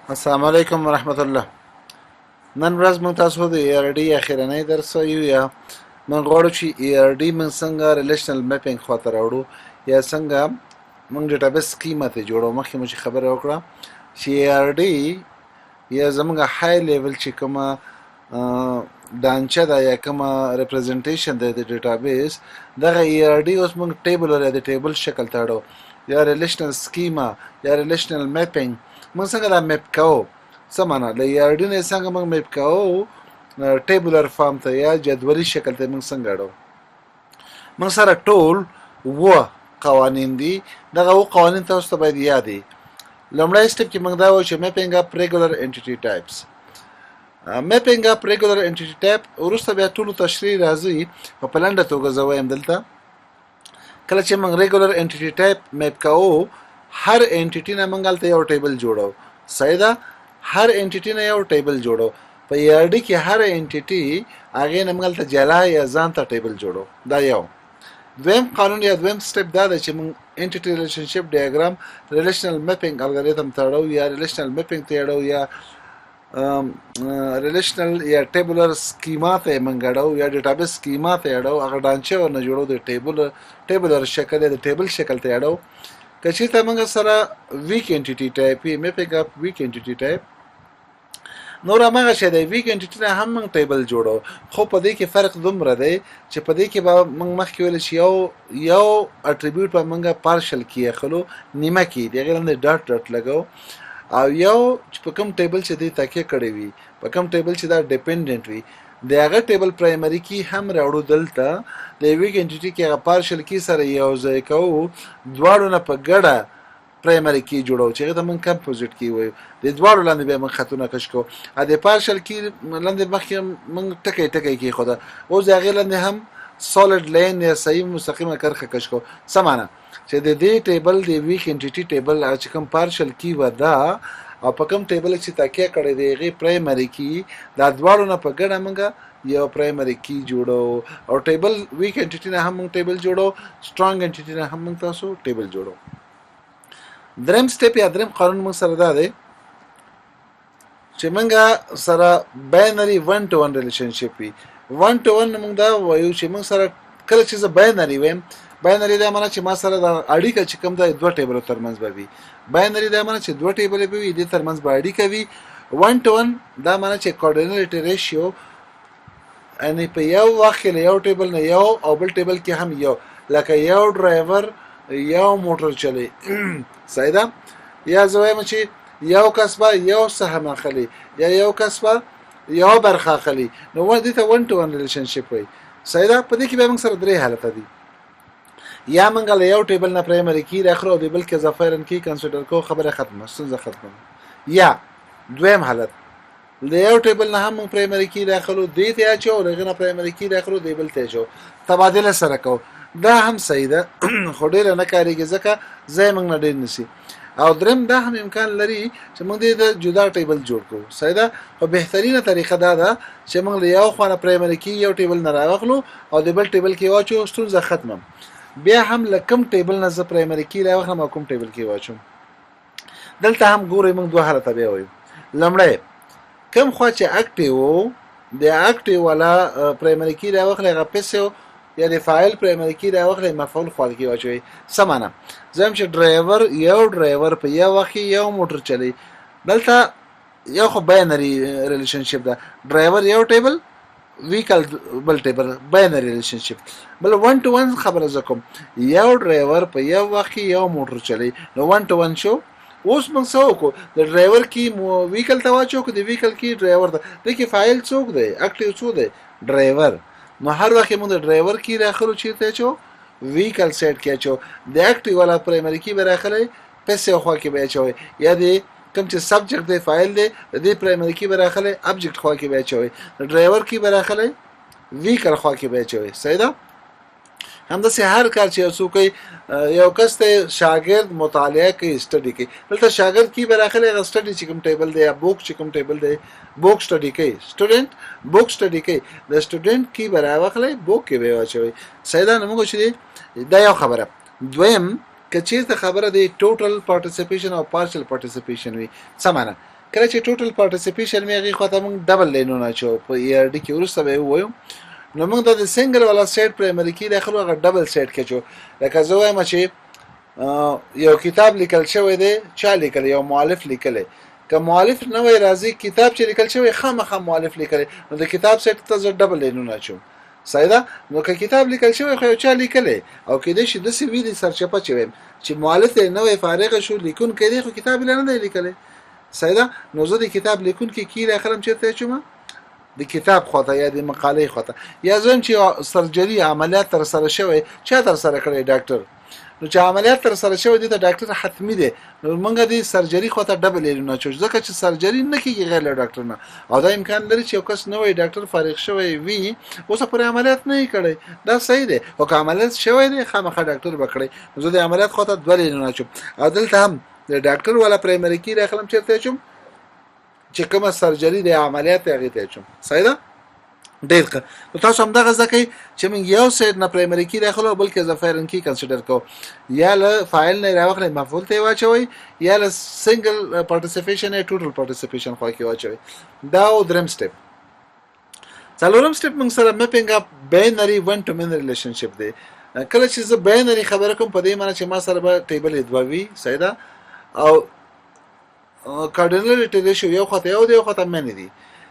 السلام علیکم ورحمت الله. نن ورځ موږ تاسو د ای ار ډي اخیرنۍ درس وایو، یا موږ غواړو چې ای ار ډي موږ څنګه ریلیشنل میپینګ خواته راوړو، یا څنګه موږ ډیټابیس سکیما ته جوړو. مخکې مو چې خبره وکړه چې ای ار ډي یا زموږ های لیول چې کومه ډانچه ده یا کومه ریپرزنټیشن ده د ډیټابیس، دغه ای ار ډي اوس موږ ټیبل یا د ټیبل شکل ته اړو، یا ریلیشنل سکیما یا ریلیشنل میپینګ. موږ څنګه دا میپ کوو؟ څه معنا له ای ار ډي نه څنګه موږ میپ کوو ټیبولر فارم ته یا جدولي شکل ته موږ څنګه اړو؟ موږ سره ټول اووه قوانین دي. دغه اووه قوانین تاسو ته باید یاد وي. لومړی سټپ کې موږ دا وایو چې میپینګ اپ ریګولر انټیټي ټایپس. میپینګ اپ ریګولر انټیټي ټایپ وروسته بیا ټولو تشریح راځي، په لنډه توګه زه وایم دلته کله چې موږ ریګولر انټیټي ټایپ میپ کوو، هر انټیټي نه موږ هلته یو ټیبل جوړو. صحیح ده، هر انټیټي نه یو ټیبل جوړو. په ای ار ډي کې هر انټیټي هغې نه موږ هلته جلا یا ځان ته ټیبل جوړو. دا یو. دویم قانون یا دویم سټپ دا دی چې موږ انټیټي ریلیشنشپ ډیاګرام ریلیشنل میپینګ الګوریتم ته اړو، یا ریلیشنل میپینګ ته اړو، یا ریلیشنل یا ټیبولر سکیما ته یې موږ اړو، یا ډیټابیس سکیما ته یې اړو، هغه ډانچه ورنه جوړو، د ټیبولر شکل یا د ټیبل شکل ته یې اړو. که چېرته موږ سره ویک انټیټي ټایپ وي، میپینګ اپ ویک انټیټي ټایپ، نور هماغه شی دی. ویک انټیټي نه هم موږ ټیبل جوړو، خو په دې کې فرق دومره دی چې په دې کې به موږ مخکې ویل چې یو اټریبیوټ به موږ پارشل کې اخلو، نیمه کې د هغې لاندې ډاټ ډاټ لګو، او یو چې په کوم ټیبل چې دې تکیه کړې وي، په کوم ټیبل چې دا ډیپندنټ وي، د هغه ټیبل پرایمري کی هم راوړو. دلته د ویک انټیټي کې هغه پارشل کی سره یو ځای کوو، دواړو نه په ګډه پرایمري کی جوړو چې هغه ته موږ کمپوزیټ کی وایو. د دواړو لاندې بیا موږ خطونه کش کوو. د پارشل کی لاندې مخکې موږ ټکی ټکی کېښوده، اوس د هغې لاندې هم سالډ لاین یا صحیح مستقیمه کرښه کش کوو. څه معنا چې د دې ټیبل، د ویک انټیټي ټیبل هغه چې کوم پارشل کی وه دا، او په کوم ټیبل چې تکیه کړې دی هغې پرایمري کی، دا دواړو نه په ګډه موږ یو پرایمري کی جوړو. او ټیبل ویک انټیټي نه هم موږ ټیبل جوړو، سټرانګ انټیټي نه هم موږ تاسو ټیبل جوړو. دریم سټپ یا دریم قانون موږ سره دا دی چې موږ سره باینري 1 ټو 1 ریلیشنشپ وي. 1 ټو 1 موږ دا وایو چې موږ سره کله چې زه باینري وایم، باینري دا معنی چې ما سره دا اړیکه چې کوم ده دوه ټیبلو ترمنځ به وي. باینري دا معنی چې دوه ټیبلې به وي، دې ترمنځ به اړیکه وي. 1 ټو 1 دا معنی چې کوارډینیټي ریشیو، یعنی په یو وخت کې له یو ټیبل نه یو او بل ټیبل کې هم یو، لکه یو ډرایور یو موټر چلی. صحیح ده؟ یا زه وایم چې یو کس به یو سهم اخلي یا یو کس به یو برخه اخلي، نو دې ته 1 ټو 1 ریلیشنشپ وایي. صحیح ده؟ په دې کې بیا موږ سره درې حالته دي. یا موږ له یو ټیبل نه پرایمري کی راخلو او د بل کې ظفیرن کی کنسیډر کوو، خبره ختمه، ستونزه ختمه. یا دویم حالت، له یو ټیبل نه هم موږ پرایمري کی راخلو، دې ته اچو، له هغې نه پرایمري کی راخلو، دې بل ته اچو، تبادله سره کوو. دا هم صحیح ده، خو ډېره نه کارېږي ځکه ځای موږ نه ډېر نیسي. او دریم دا هم امکان لري چې موږ دې د جدا ټیبل جوړ کړو. صحیح ده؟ خو بهترینه طریقه دا ده چې موږ له یو خوا نه پرایمري کی یو ټیبل نه راواخلو او د بل ټیبل کې واچو، ستونزه ختمه. بیا هم له کوم ټیبل نه زه پرایمري کی راواخلم او کوم ټیبل کې واچوم، دلته هم ګورئ موږ دوه حالته بیا وایو. لومړی کوم خوا چې اکټیو وو، د اکټیو والا پرایمري کی راواخلئ، هغه پیسو یا د فاعل پرایمري کی راواخلئ، مفعول خوا کې واچوئ. څه معنا؟ زه وایم چې ډرایور، یو ډرایور په یو وخت کې یو موټر چلی. دلته یو خو باینري ریلیشنشپ ده، ډرایور یو ټیبل، ویکل بل ټیبل، باینري ریلیشنشپ. بل 1 ټو 1 خبره زه کوم، یو ډرایور په یو وخت کې یو موټر چلی، نو 1 ټو 1 شو. اوس موږ څه وکړو؟ د ډرایور کی ویکل ته واچو که د ویکل کی ډرایور ته؟ دې کې فاعل څوک دی؟ اکټیو څوک دی؟ ډرایور. نو هر وخت موږ د ډرایور کی راخلو چیرته اچو؟ ویکل سیټ کې اچو. د اکټیو والا پرایمري کی به راخلی پس یو خوا کې به اچوي، یا د کوم چې سبجیکټ دی، فاعل دی، د دې پرایمري کی به راخلی ابجیکټ خوا کې به اچوي، د ډرایور کی به راخلی ویکل خوا کې به اچوي. صحیح ده؟ همداسې هر کار چې یو څوک کوي، یو کس ته شاګرد مطالعه کوي، سټډي کوي، دلته شاګرد کی به راخلی هغه سټډي چې کوم ټیبل دی یا بوک چې کوم ټیبل دی، بوک سټډي کوي، سټوډنټ بوک سټډي کوي، د سټوډنټ کی به راوخلی بوک کې به یې واچوي. صحیح ده؟ نو موږ چې دا یو خبره. دویم که چیرته خبره دی ټوټل پارټیسیپیشن او پارشل پارټیسیپیشن وي، څه معنی؟ کله چې ټوټل پارټیسیپیشن مې هغې خواته موږ ډبل لینونه اچوو، په ای ار ډي کې وروسته به یې ووایو. نو موږ د سنګل والا سیټ پرایمري کی داخلو، هغه ډبل سیټ کې اچو. لکه زه وایم چې یو کتاب لیکل شوی دی، چا لیکلی؟ یو مؤلف لیکلی. که مؤلف نه وای راځي، کتاب چې لیکل شوی خامخا مؤلف لیکلی، نو د کتاب سیټ ته زه ډبل لینونه اچوم. صحیح ده؟ نو که کتاب لیکل شوی خو یو چا لیکلی، او کېدای شي داسې وي د سرچپه چې وایم چې مؤلف یې نوی فارغ شو، لیکونکی دی خو کتاب یې لا نه دی لیکلی. صحیح ده؟ نو زه د کتاب لیکونکی کی راخلم، چېرته یې اچوم؟ د کتاب خواته یا د مقالې خواته. یا زه وایم چې سرجري عملیات تر سره شوی، چا تر سره کړی؟ ډاکټر. نو چې عملیات تر سره شوی دی ته ډاکټر حتمی دی، نو موږ د سرجري خواته ډبل لینونه اچو، ځکه چې سرجري نه کېږي غیر له ډاکټر نه. او دا امکان لري چې یو کس نوی ډاکټر فارغ شوی وي، اوسه پورې عملیات نه یې کړی، دا صحیح دی، خو که عملیات شوی دی خامخا ډاکټر به کړی. نو زه د عملیات خواته دوه لینونه اچوم. او دلته هم د ډاکټر والا پرایمري کی راخلم، چېرته اچوم؟ چې کومه سرجري دی، عملیات دی، هغې ته اچوم. صحیح ده؟ ډېر ښه. نو تاسو هم دغه زده کوئ چې موږ یو سیټ نه پرایمري کی راخلو او بل کې زه فایرن کی کنسیډر کوو، یا له فاعل نه راوخلئ مفعول ته یې واچوئ، یا له سنګل پارټیسیپیشن یا ټوټل پارټیسیپیشن خوا کې واچوئ. دا و دریم سټپ. څلورم سټپ موږ سره میپینګ اپ باینري ون ټو مین ریلیشنشپ دی. کله چې زه باینري خبره کوم، په دې معنی چې ما سره به ټیبل دوه وي. صحیح ده؟ او کارډینالټي ریشو یو خواته یو دی، یو خواته منی دي.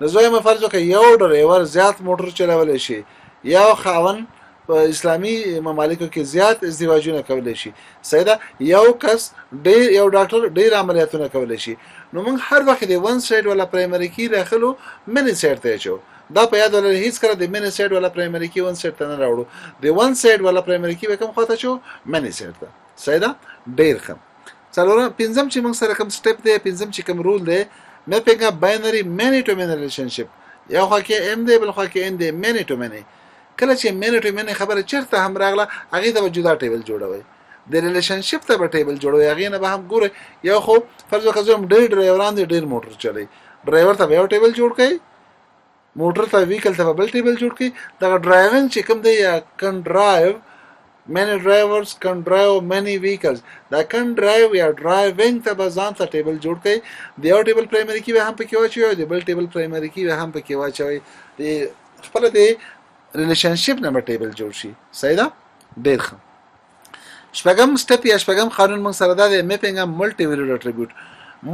نو زه وایم فرض وکړه یو ډرایور زیات موټر چلولی شي، یو خاوند په اسلامي ممالکو کې زیات ازدواجونه کولی شي. صحیح ده؟ یو کس ډیر، یو ډاکټر ډیر عملیاتونه کولی شي. نو موږ هر وخت د ون سایډ والا پرایمري کی راخلو، منی سایډ ته اچو. دا په یاد ولرئ، هیڅکله د منی سایډ والا پرایمري کی ون سایډ ته نه راوړو. د ون سایډ والا پرایمري کی به کوم خواته اچو؟ منی سایډ ته. صحیح ده؟ ډیر ښه. څلورم، پنځم چې موږ سره کوم سټپ دی، پنځم چې کوم رول دی، میپینګ اپ باینري مینی ټو مینی ریلیشنشپ. یو خوا کې ایم دی، بل خوا کې ان دی، مینی ټو مینی. کله چې مینی ټو مینی خبره چیرته هم راغله، هغې ته به جدا ټیبل جوړوي، د ریلیشنشپ ته به ټیبل جوړوي، هغې نه به هم ګورئ. یو خو فرض وکړه زه ډېر ډرایوران دي، ډېر موټر چلوي، ډرایور ته به یو ټیبل جوړ کړئ، موټر ته ویکل ته به بل ټیبل جوړ کړي. دغه ډرایوینګ چې کوم دی، یا کن ډرایو، many drivers can drive many vehicles، دا کن ډرایو یا ډرایوینګ ته به ځان ته ټیبل جوړ کړئ. د یو ټیبل پرایمري کی به هم پکې واچوي او د بل ټیبل پرایمري کی به هم پکې واچوي، د خپل د ریلیشنشپ نه به ټیبل جوړ شي. صحیح ده؟ ډېر ښه. شپږم سټپ یا شپږم قانون موږ سره دا دی، میپینګ اپ ملټي ویلیوډ اټریبیوټ.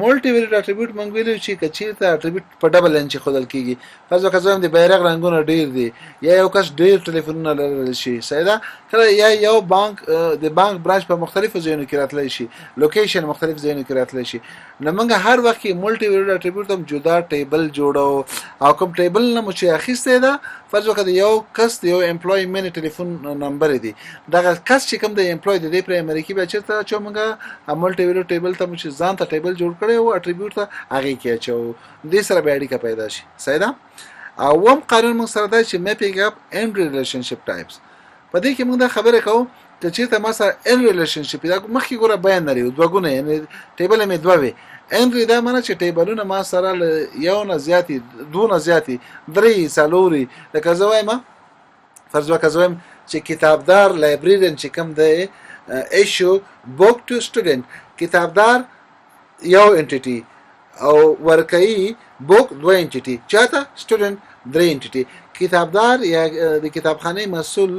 ملټي ویلیوډ اټریبیوټ موږ ویلو چې که چیرته اټریبیوټ په ډبل لاین چې ښودل کیږي، فرض وکړه زه د بیرغ رنګونه ډیر دي، یا یو کس ډیر ټلیفونونه لرلی شي. صحیح ده؟ کله یا یو بانک، د بانک برانچ په مختلفو ځایونو کې راتلی شي، لوکیشن مختلف ځایونو کې راتلی شي. نو موږ هر وخت کې ملټي ویلیوډ اټریبیوټ هم جدا ټیبل جوړو، او کوم ټیبل نه مو چې اخیستی ده، فرض وکړه د یو کس، د یو امپلوی مینی ټلیفون نمبر دی، دغه کس چې کوم د امپلوی د دې پرایمري کې به چیرته اچو؟ موږ ملټي ویلیو ټیبل ته مو چې ځان ته ټیبل جوړ کړی او اټریبیوټ ته هغې کې اچو، دې سره به اړیکه پیدا شي. صحیح ده؟ او اووم قانون موږ سره دا چې میپینګ اپ ان ریلیشنشپ ټایپس. په دې کې موږ دا خبره کوو که چیرته ما سره ان ریلیشنشپ، دا مخکې ګوره باینري دوه ګونه، یعنی ټیبل مې دوه وي. ان دا معنی چې ټیبلونه ما سره له یو نه زیاتي، دوه نه زیاتي، درې، څلوري. لکه زه وایم فرض وکړه زه وایم چې کتابدار لایبریرین چې کوم دی ایشو بوک ټو سټوډنټ، کتابدار یو انټیټي او ورکوي بوک دوه انټیټي، چاته؟ سټوډنټ درې انټیټي. کتابدار یا د کتابخانې مسول،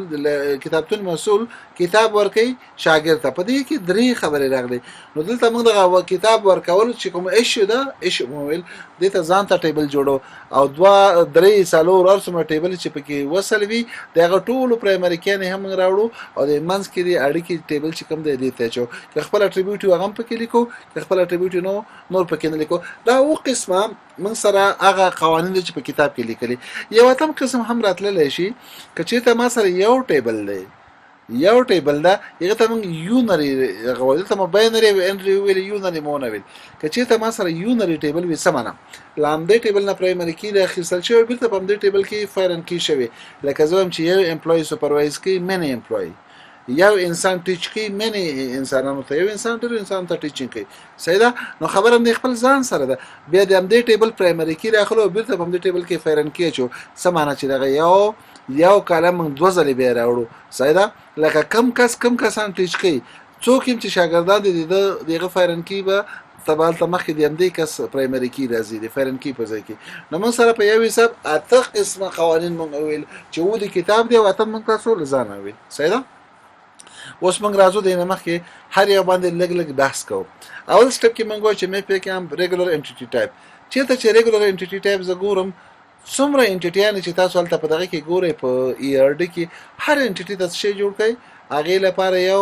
کتابتون مسول کتاب ورکوي شاګرد ته. په دې کې درې خبرې راغلي. نو دلته موږ دغه کتاب ورکول چې کوم ایشو ده، ایشو مو ویل، دې ته ځان ته ټیبل جوړو، او دوه، درې، څلور، هر څومره ټیبل چې پکې وصل وي، د هغه ټولو پرایمري کیانې هم موږ راوړو، او د منځ کې د اړیکې ټیبل چې کوم دی دې ته اچو. که خپل اټریبیوټ هغه هم پکې لیکو، که خپل اټریبیوټ نو نور پکې نه لیکو. دا اووه قسمه موږ سره هغه قوانین دي چې په کتاب کې لیکلي. یو اتم قسم هم راتللی شي، که چېرته ما سره یو ټیبل دی، یو ټیبل ده، هغه ته موږ یونری هغه وایو. دلته مو باینري او انری ویل، یونری مو نه ویل. که چېرته ما سره یونری ټیبل وي، څه معنا؟ له همدې ټیبل نه پرایمري کی اخیستل شوی، بیرته په همدې ټیبل کې فایرن کی شوی. لکه زه وایم چې یو امپلوی سپروایز کوي مینی امپلوی، یو انسان ټیچ کوي مینی انسانانو ته، یو انسان ډېرو انسانانو ته ټیچینګ کوي. صحیح ده؟ نو خبره هم د خپل ځان سره ده. بیا د همدې ټیبل پرایمري کی راخلو او بیرته په همدې ټیبل کې فایرن کی اچو. څه معنا؟ چې دغه یو یو کالم موږ دوه ځلې بیا راوړو. صحیح ده؟ لکه کم کس کم کسان ټیچ کوي، څوک هم چې شاګردان دي، د هغه فایرن کی به ته به هلته مخکې د همدې کس primary key راځي، د foreign key په ځای کې. نو موږ سره په یو حساب اته قسمه قوانین موږ وویل چې و د کتاب دی او اته موږ تاسو له ځانه وویل. صحیح ده؟ اوس موږ راځو د نه مخکې هر یو باندې لږ لږ بحث کوو. اول step کې موږ وایو چې map کې هم regular entity type، چېرته چې regular entity type زه ګورم څومره entity یانې چې تاسو هلته په دغه کې ګورئ په ERD کې، هر entity ته څه شی جوړ کړئ، هغې لپاره یو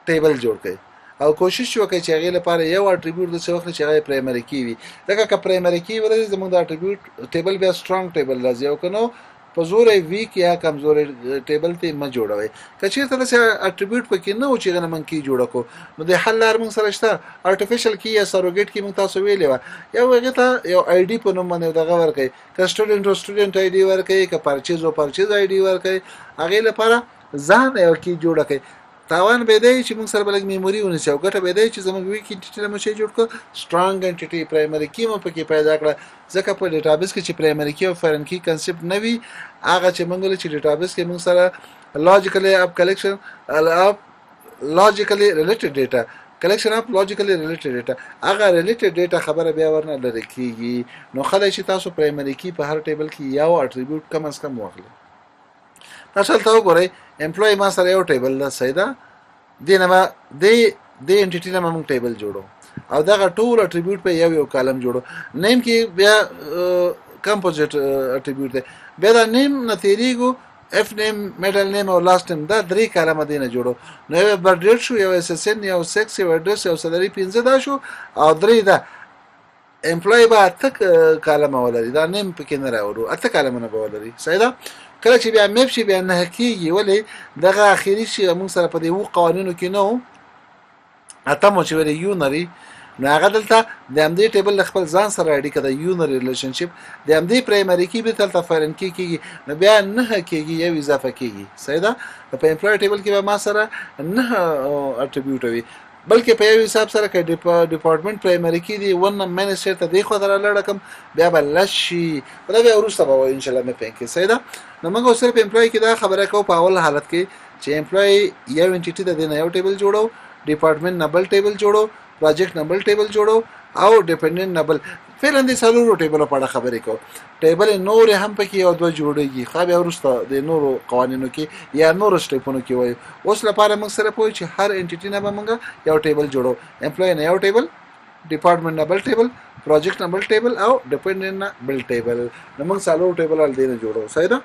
table جوړ کړئ او کوشش وکړئ چې هغې لپاره یو attribute داسې واخلئ چې هغه primary key وي، ځکه که primary key ولري زموږ د attribute table بیا strong table راځي، او که نو په زور یې weak یا کمزوری table ته مه جوړوئ. که چېرته داسې attribute پکې نه و چې هغه نه موږ key جوړه کړو، نو د حل لار موږ سره شته، artificial key یا surrogate key موږ تاسو ویلې وه، یو هغې ته یو ID په نوم باندې دغه ورکړئ، که student و student ID ورکړئ، که purchase و purchase ID ورکړئ، هغې لپاره ځان یو key جوړه کړئ. تاوان به دی چې موږ سره به لږ memory ونیسي او ګټه به دی چې زموږ weak entity له مو شی جوړ کړو، strong entity primary key مو پکې پیدا کړه. ځکه په database کې چې primary key او foreign key concept نه وي، هغه چې موږ ویل چې database کې موږ سره logically of collection of logically related data، collection of logically related data، هغه related data خبره بیا ورنه لرې کېږي. نو ښه دی چې تاسو primary key په هر table کې یو attribute کم از کم واخلئ. تاسو هلته وګورئ employee ما سره یو table ده، صحیح ده، دې نه به دې entity نه به موږ table جوړو او دغه ټول attribute په یو یو column جوړو. name کې بیا composite attribute دی، بیا دا name نه تېرېږو، F name، middle name او last name، دا درې column دې نه جوړو. نو یو birth date شو، یو SSN، یو سیکس، یو ادرس، یو salary، پنځه دا شو او درې دا. employee به اته column ولري، دا name پکې نه راوړو، اته column ونه به ولري. صحیح ده؟ کله چې بیا map شي بیا نه کېږي، ولې دغه اخري شي موږ سره په دې اوو قوانینو کې نه و، اته مو چې ویلې unary، نو هغه دلته د همدې table له خپل ځان سره اړیکه ده، unary relationship د همدې primary key به دلته foreign key کېږي، نو بیا نه کېږي، یو اضافه کېږي. صحیح ده؟ په employee table کې به ما سره نه attribute وي، بلکې په یو حساب سره که department primary key دی ون منیسټر ته دی خو در لړه کم بیا به لس شي، دا بیا وروسته به وایو انشاءالله مې پین کې. صحیح ده؟ نو موږ صرف employee کې دا خبره کوو په اول حالت کې چې employee یو entity د دې نه یو table جوړو، department نه بل table جوړو، project نه بل table جوړو او dependent نه بل. فعلا د څلورو table په اړه خبرې کوو. table نور هم پکې یو دوه جوړېږي، ښه بیا وروسته د نورو قوانینو کې یا نورو step ونو کې وایو. اوس لپاره موږ سره پوه چې هر entity نه به موږ یو table جوړو، employee نه یو table، department نه بل table، project نه بل table او dependent نه بل table. نو موږ څلور table هلته نه جوړو. صحیح ده؟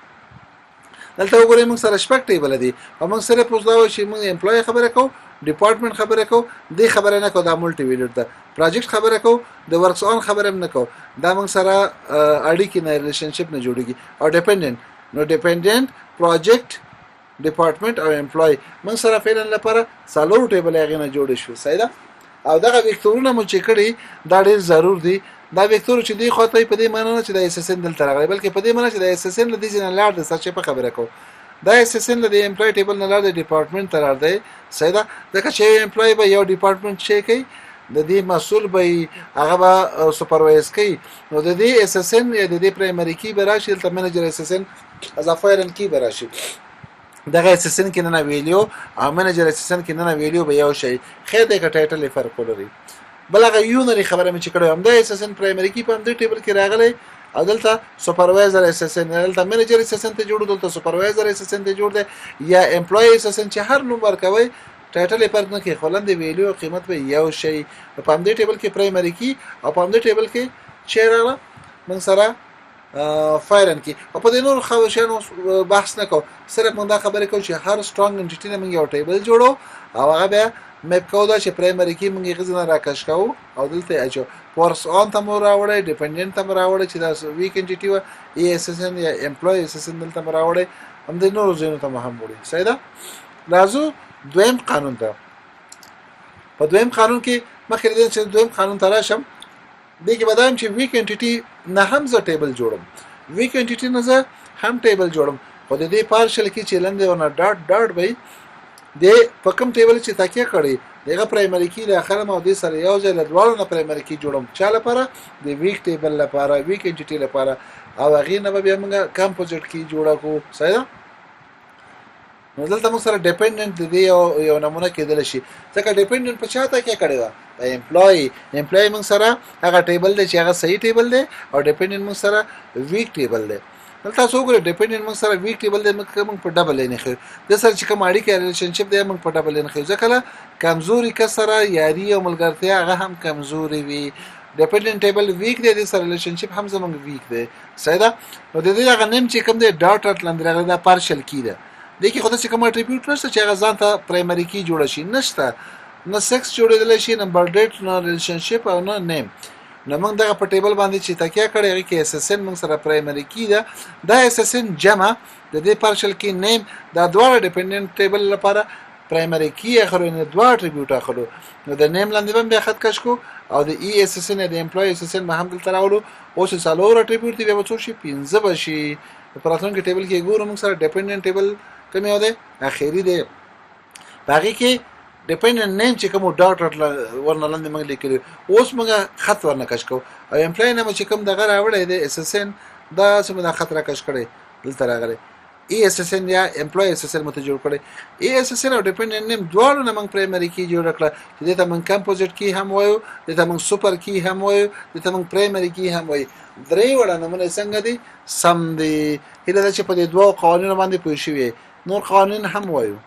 دلته وګورئ موږ سره شپږ table دي او موږ صرف اوس دا وایو چې موږ employee خبره کوو، department خبره کوو، دې خبره نه کوو، دا multi valued ده، project خبره کوو، د works on خبره هم نه کوو، دا موږ سره اړیکې نه relationship نه جوړېږي. او dependent، نو dependent، project، department او employee موږ سره فعلا لپاره څلور table هغې نه جوړې شوې. صحیح ده؟ او دغه vector ونه مو چې کړي دا ډېر ضرور دي. دا vector چې دې خوا ته په دې معنی نه چې دا SSN دلته راغلی، بلکې په دې معنی چې دا SSN له دې ځای نه لاړ دی، ستاسو په خبره کوو. دا SSN له دې employee table نه لاړ دی، department ته لاړ دی. صحیح ده؟ ځکه چې یو employee به یو department شی کوي، د دې مسؤل به یي، هغه به supervise کوي، نو د دې SSN یا د دې primary key به راشي دلته، manager SSN as a foreign key به راشي. دغه SSN کې ننه value او manager SSN کې ننه value به یو شي، خیر دی که title یې فرق ولري. بل هغه unary خبره مې چې کړې وه، همدا SSN primary key په همدې table کې راغلی او دلته supervisor SSN، دلته manager SSN ته جوړو، دلته supervisor SSN ته جوړ دی یا employee SSN، چې هر نوم ورکوي title یې فرق نه کوي، خو لاندې value او قیمت به یو شي. په همدې table کې primary key او په همدې table کې چې راغله موږ سره foreign key. او په دې نورو شیانو بحث نه کوو، صرف موږ دا خبرې کوو چې هر strong entity نه موږ یو table جوړو او هغه بیا map کوو، دا چې primary key موږ یې غزنه راکش کوو او دلته یې اچو. works on ته مو راوړی، dependent ته مو راوړی چې دا weak entity وه، SSN یا employee SSN دلته مو راوړی، همدې نورو ځایونو ته مو هم وړي. صحیح ده؟ راځو دویم قانون ته. په دویم قانون کې مخکې له دې چې دویم قانون ته راشم، دې کې به دا وایم چې weak entity نه هم زه table جوړم، weak entity نه زه هم table جوړم، خو د دې partial key چې لاندې ورنه dot dot به وي، دې په کوم table چې تکیه کړې دغه primary key له اخلم او دې سره یو ځای له دواړو نه primary key جوړم. چا لپاره؟ د weak table لپاره، weak entity لپاره، او هغې نه به بیا موږ composite key جوړه کړو. صحیح ده؟ نو دلته موږ سره dependent د دې یو نمونه کېدلی شي، ځکه dependent په چا تکیه کړې ده؟ په امپلوي. امپلوي موږ سره هغه ټیبل دی چې هغه صحیح ټیبل دی او ډیپندنت موږ سره ویک ټیبل دی. دلته تاسو وګورئ، ډیپندنت موږ سره ویک ټیبل دی، موږ په ډبل ان خو د سره چې کوم اړیکه ریلیشنشپ دی موږ په ډبل ان خو، ځکه کمزوري کس سره یاري او ملګرتیا هغه هم کمزوري وي. ډیپندنت ټیبل ویک دی، د سره ریلیشنشپ هم زموږ ویک دی. صحیح ده؟ نو د دې هغه نیم چې کوم دی ډاټ ډاټ لاندې راغلی، دا پارشل کی ده. دې کې خو داسې کوم اټریبیوټ نشته چې هغه ځان ته پرایمري کی جوړه شي، نشته. نه سیکس جوړېدلی شي، نه برډیټ، نه ریلیشنشپ او نه نیم. نو موږ دغه په ټیبل باندې چې تکیه کړې، هغې کې اس اس ان موږ سره پرایمري کی ده. دا اس اس ان جمع د دې پارشل کی نیم، دا دواړه ډیپندنت ټیبل لپاره پرایمري کی اخلو، یعنې دوه اټریبیوټ اخلو. نو د نیم لاندې به هم بیا خط کش کو او د ای اس اس ان یا د امپلوي اس اس ان به هم دلته راولو. اوس یې څلور اټریبیوټ دي، بیا به څو شي؟ پنځه به شي. په راتلونکي ټیبل کې ګورو موږ سره ډیپندنت ټیبل کوم یو دی، اخري دی. په هغې کې ډیپندنت نیم چې کوم ډاټ ډاټ ورنه لاندې موږ لیکلي، اوس موږ خط ورنه کش کوو او امپلوي نه مو چې کوم دغه راوړی دی اس اس ان، دا څه مو دا خط را کش کړی، دلته راغلی ای اس اس ان یا امپلوي اس اس ان مو ته جوړ کړی. ای اس اس ان او ډیپندنت نیم دواړو نه موږ پرایمري کی جوړ کړه چې دې ته موږ کمپوزیټ کی هم وایو، دې ته موږ سوپر کی هم وایو، دې ته موږ پرایمري کی هم وایو. درې واړه نمونه څنګه دي؟ سم دي. هیله ده چې په دې دوو قوانینو باندې پوه شوي. نور قوانین هم وایو.